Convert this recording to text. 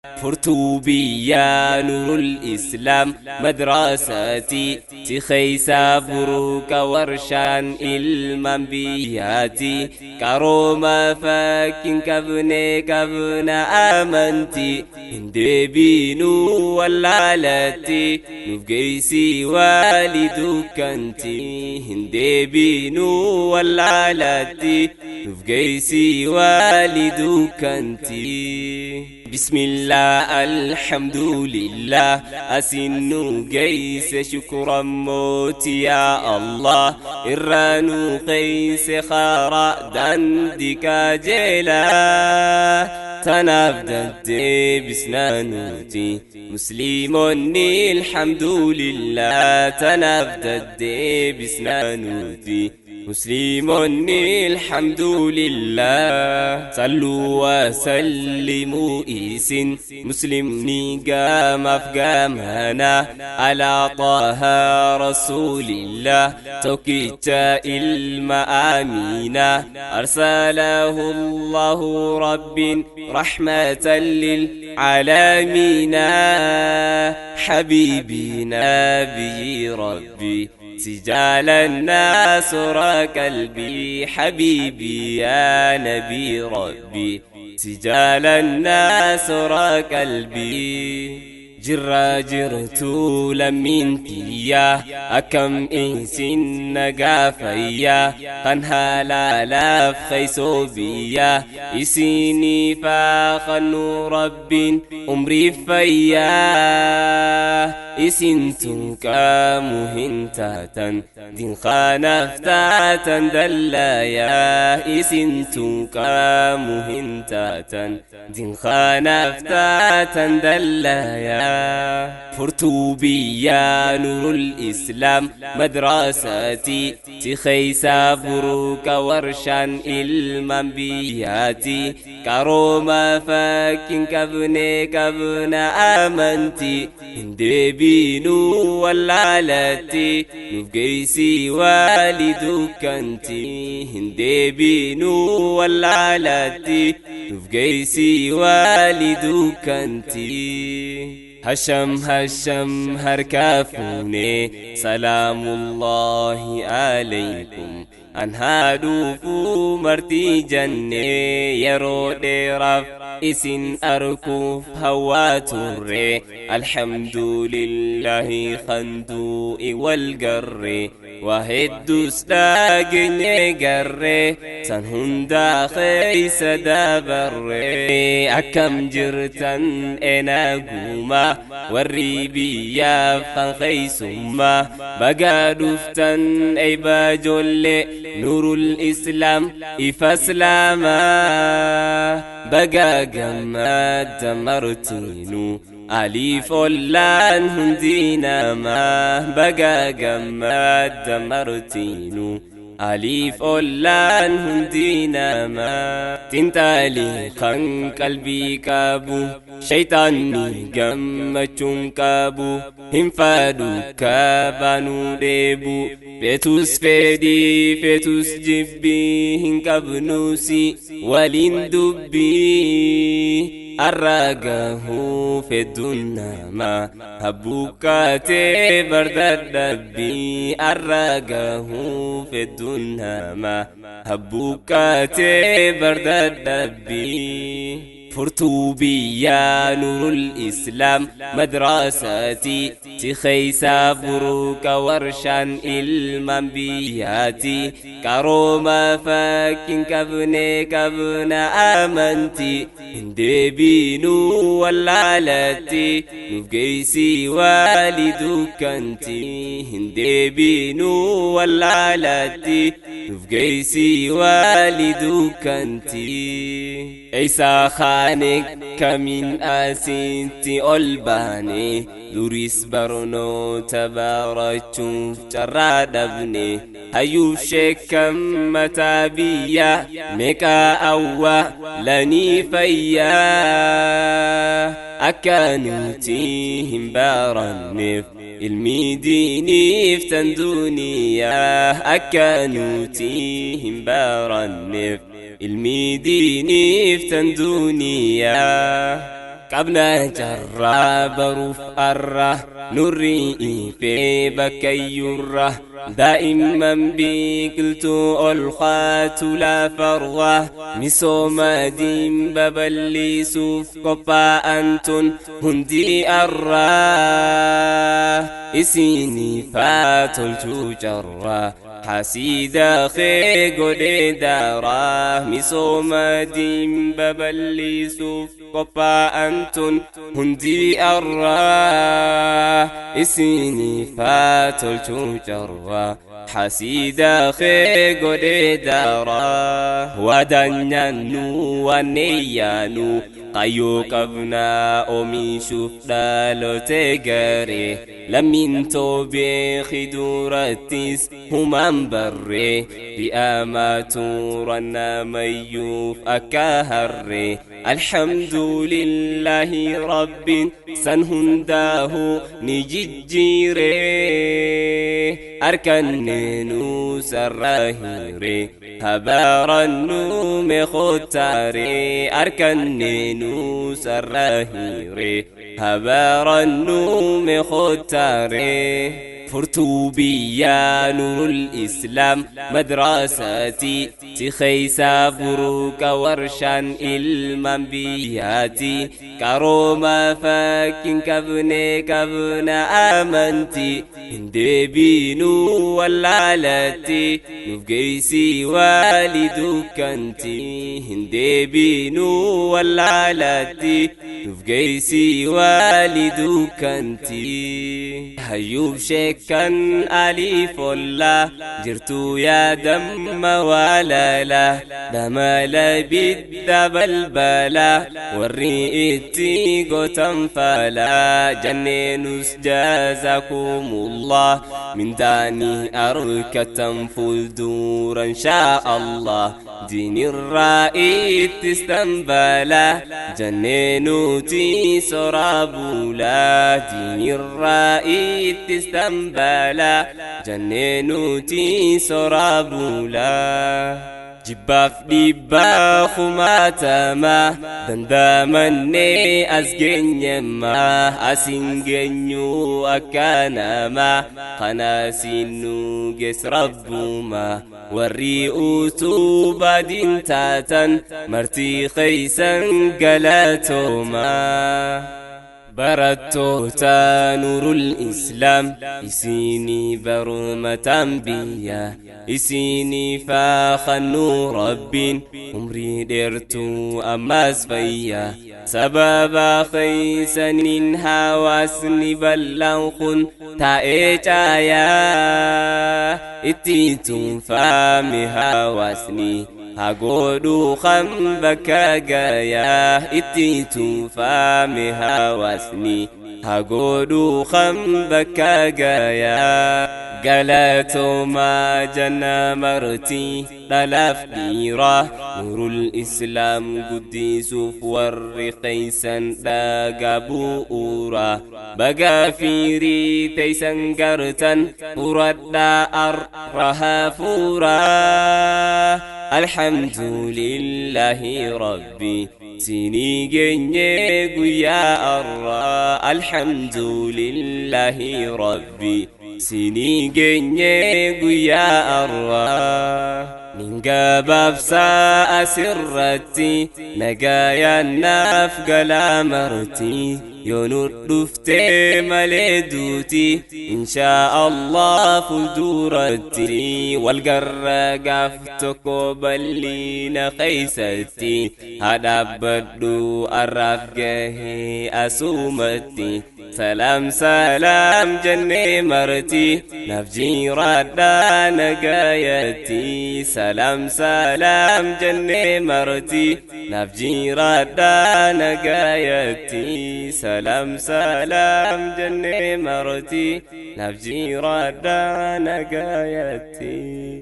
Furtuu biyyaa Nurul Islaam madrasaati si keeysaa buruuka warshaan ilmaan biyyaati qarooma fakkiin qabne qabna amanti hin deebinuu wallaalatti nuuf geessii waali dukkanti hin deebinuu wallaalatti nuuf geessii waali dukkanti. بسم الله الحمد لله أسن قيس شكرا موت يا الله إرانو قيس خارا دندك جلا تنافدت بسنانوتي مسلموني الحمد لله تنافدت بسنانوتي مسلموني الحمد لله صلوا وسلموا إيسن مسلمني قام أفقامنا على طه رسول الله توكيت المآمين أرسله الله رب رحمة للعالمين حبيبي نبي ربي سجال الناس قلبي حبيبي يا نبي ربي سجال الناس قلبي جرا جرتو لمنتيا أكم إنسن نقافيا قنها لالاف خيسوبيا إسيني فاخنو رب أمري فيا إسنتم كامهنتاتا دين خانفتاتا دلايا إسنتم كامهنتاتا دين خانفتاتا دلايا Furtuu biyyaa Nurul Islaam madrasaati si keeysaa buruuka warshaan ilmaan biyyaati qarooma fakkiin qabne qabna amanti hin deebinuu wallaalatti nuuf geessii waali dukkanti hin deebinuu wallaalatti nuuf geessii waali dukkanti. هشم هشم هركافوني سلام الله عليكم أنهادوفو مرتي جنة يرو ديرف إسن أركوف هواتوري الحمد لله خندوء والقر وهدو سلاقني قري سنهندا خيس دابري أكم جرتن إنا قوما والريبيا فخيسما بقى دفتن أي باجولي نور الإسلام إفسلاما بقى قمد دمرتينو أليف لان هندينا ما بقى قمد دمرتينو أليف لان هندينا ما تنتالي خن قلبي كابو شيطاني قمتشون كابو هنفادو كابانو ديبو فيتوس فيدي فيتوس جبي هنكبنوسي ولين دبي أراقه في الدنيا ما هبوكاتي برد الدبي أراقه في الدنيا ما هبوكاتي برد الدبي Furtuu biyyaa Nurul Islaam madrasaati si keeysaa buruuka warshaan ilmaan biyyaati qarooma fakkiin qabne qabna amanti hin deebinuu wallaalatti nuuf geessii waali dukkanti hin deebinuu wallaalatti nuuf geessii waali dukkanti. Isa خانك كمن أسنتي ألباني دوريس برنو تبارتشوف جرادبني هيو شكم متابية ميكا أوا لني فيا أكانوتيهم بارنف الميديني فتن دنيا أكانوتيهم بارنف الميديني فتن دنيا. Qabna carraa baruuf arra nurri ifee bakkayyurra daa'imman biqiltuu ol kaatu lafarra misooma diin babal'isuuf qophaa'an tun hundi arra isiniifaa tolchuu carraa حسيدا خي قولي دارا misooma diin babal'isuuf qophaa'an tun hundi arraa isiniifaa tolchuu carraa حسيدا خي قولي دارا ودنيانو ونيانو qayyoo qabnaa oomishuuf dhaloota garee lammiin beeki durattis humaan barree bi'aamaa turan namayyuuf akka harree alhamdulillahi rabbiin san hundaahu ni jijjiiree harkanneenuu sarra hiiree habaarannuu meekotaaree harkanneenuu sarra hiiree habaarannuu meekotaaree furtuu biyyaa nurul islaam madrasati si keeysaa buruuqa warshaan ilmaan biyyaati qarooma fakkiin qabne qabna amanti hin deebinuu wallaalatti nuuf geessii waalidukkanti hin deebinuu wallaalatti nuuf geessii waalidukkanti hayyuub sheekan aliifollaa jirtuu yaadamma waalala damala bidda balbala warri itti gootan falaa janneenus jazakumullah min daanii arkatan fuuldura inshaa allah diinirraa itti istanbala janneenuti soraa bulaa diinirraa itti istanbala janneenuti soraa bulaa jibbaaf dhiibbaa kumaatamaa dandamannee as geenyemmaa asin geenyuu akka namaa kanaasiin nu gees rabbumaa warri utuu baadiin taatan martii keeysan galatoomaa. Barattoota nurul islaam isinii barmataan biyya isinii faakannuu rabbiin umrii dheertuu ammaas fayya sababa keeysaniin hawaasni bal'aan kun taa'ee caayaa itti tuunfame hawaasni hagodhuu kan bakka gayaa itti tuunfame hawaasni hagodhuu kan bakka gayaa galatoomaa janna martii dhalaaf dhiiraa nurul islaam guddisuuf warri keeysan dhagaa bu'uuraa baga fiirii teeysan gartan furadhaa arra hafuuraa alhamdulillahi rabbi sinii geenye guyyaa arraa alhamdulillahi rabbi sinii geenye guyyaa arraa nin gabaabsaa asirratti nagayaannaaf galaa marti yoo nu dhuftee malee duuti inshaa allah fuulduratti walgarra gaaf tokko bal'ina keeysatti hadhaabbadhu arraaf gahee asumatti سلام سلام جنة مرتي نفجي رادا نقايتي سلام سلام جنة مرتي نفجي رادا نقايتي سلام سلام جنة مرتي نفجي رادا نقايتي.